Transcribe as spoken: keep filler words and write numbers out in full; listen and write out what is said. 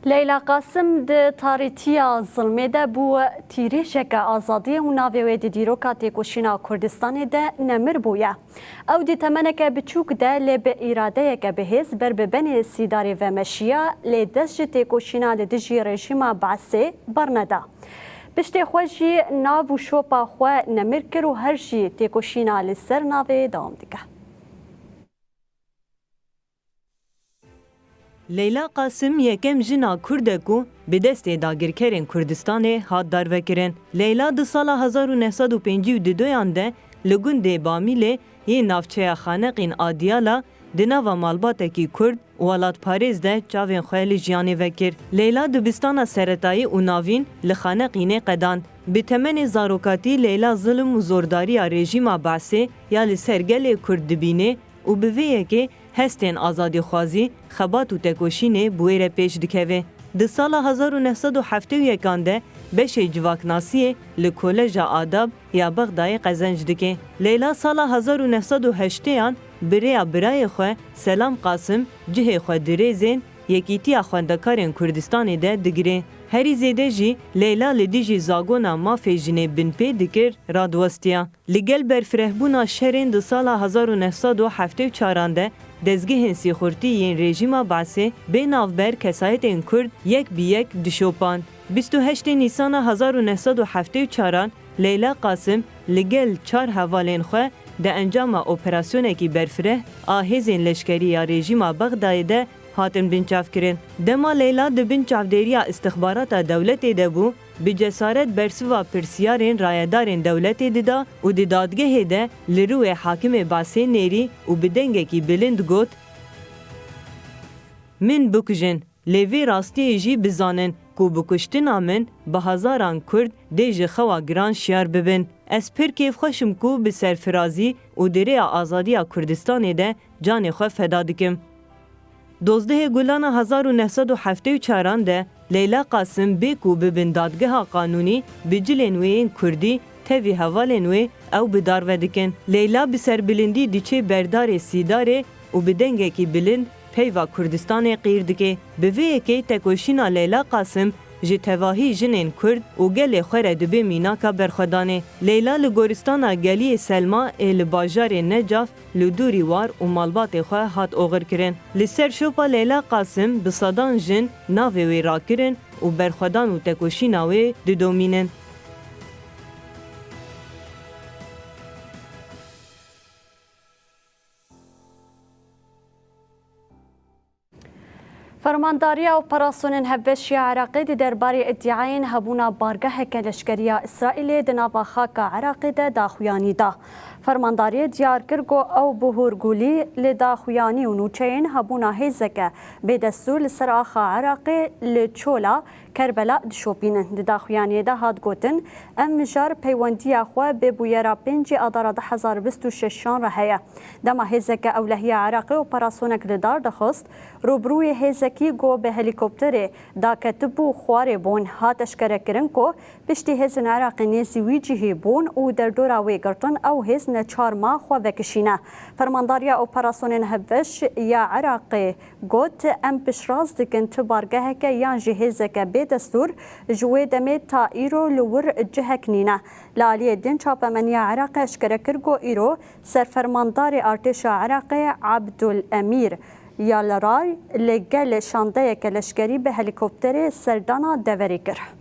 Leyla Qasim di tarîtiya zilmê de bû tîrêjeke azadiyê û navê wê di dîroka têkoşîna Kurdistanê de nemir bûye. Ew di temeneke biçûk de lê bi îradeyeke bihêz ber bi benê Sîdarê ve meşiya, lê dest ji têkoşîna li dijî rejîma Beesê berneda. Piştê xwe jî nav û şopa xwe nemir kir û her jî têkoşîna li ser navê dewam dike. Leyla Qasim yekem jina Kurd e ku bi destê dagirkerên Kurdistanê hat darvekirin. Leyla di sala hezar û neh sed û pêncî û duyan de li gundê Bamîlê yê navçeya Xaneqîn a Diyala di nava malbatekî Kurd û welatparêz de çavên xwe li jiyanê vekir. Leyla dibistana seretayî û navîn li Xaneqînê qedand. Bi temenê zarokatî Leyla zilm û zordariya rejîma Beesê ya li ser gelê Kurd dibîne û bi vê yekê hestên azadîxwazî, xebat û tekoşînê bi wê re pêş dikeve. Di sala hezar û neh sed û heftê û yekan de beşê civaknasiyê li Koleja Adab ya Bexdayê qezenc dike. Leyla sala hezar û neh sed û heştêyan bi rêya birayê xwe Selam Qasim cihê xwe di rêzên Yekîtiya Xwendekarên Kurdistanê de digire. Herî zêde jî Leyla li dijî zagona mafê jinê binpê dikir, radiwestiya. Li gel berfirehbûna şerên di sala hezar û neh sed û heftê û çaran de dezgehên sîxurtî yên rejîma Beesê bê navber kesayetên Kurd yek bi yek dişopand. Bîst û heştê Nîsana hezar û neh sed û heftê û çaran Leyla Qasim li gel çar hevalên xwe di encama operasyonekî berfireh a hêzên leşkerî ya rejîma Bexdayê de hatin binçavkirin. Dema Leyla di bin çavdêriya îstixbarata dewletê de bû, bi cesaret bersiva pirsiyarên rayedarên dewletê dida û di dadgehê de li rûyê hakimê Beesê nêrî û bi dengekî bilind got, Min bikujin, lê vê rastiyê jî bizanin ku bi kuştina min bi hezaran Kurd dê ji xewa giran şiyar bibin. Ez pir kêfxweş im ku bi serfirazî û di rêya azadiya Kurdistanê de canê xwe feda dikim. Dozdehê Gulana hezar û neh sed û heftê û çaran de Leyla Qasim bê ku bibin dadgeha qanûnî bi cilên wê yên kurdî tevî hevalên wê ew bi dar ve dikin. Leyla bi serbilindî diçe berdarê Sîdarê û bi dengekî bilind peyva Kurdistanê qîr dike. Bi vê yekê tekoşîna Leyla Qasim ji tevahî jinên Kurd û gelê xwe re dibe mînaka berxwedanê. Leyla li goristana Geliyê Selma ê li bajarê Necaf li dûrî war û malbatê xwe hat oxirkirin. Li ser şopa Leyla Qasim bi sedan jin navê wê rakirin û berxwedan û tekoşîna wê didomînin. Fermandariya Operasyonên Hevbeş ya Iraqê di derbarê îdiayên hebûna bargeheke leşkerî ya Îsraîlê di nava xaka Iraqê de daxuyanî da. Fermandariyê diyar kir ku ew bi hûrgulî li daxuyanî û nûçeyên hebûna hêzeke bêdestûr li ser axa Iraqê li Çola Kerbela dişopînin. Di daxuyaniyê de hat gotin, Ev mijar peywendiya xwe bi bûyera pêncî Adara du hezar bîst û şeşan re heye. Dema hêzeke ewlehiya Iraqê operasyonek li dar dixist, rûbirûyê hêzekî ku bi helîkopterê daketibû xwarê bûn, hat eşkerekirin ku piştî hêzên Iraqê nêzî wî cihî bûn û derdora wê girtin, ew hêz neçar ma xwe vekişîne. Fermandariya Operasyonên Hevbeş ya Iraqê got, Em piştrast dikin tu bargeheke yan jî hêzeke bêdestûr ji wê demê ta îro li wir cihek nîne. Li aliyê din çapemeniya Iraqê eşkere kir ku îro serfermandarê artêşa Iraqê Abdul Emîr Yalray li gel şandeyeke leşkerî bi helîkopterê serdana deverê kir.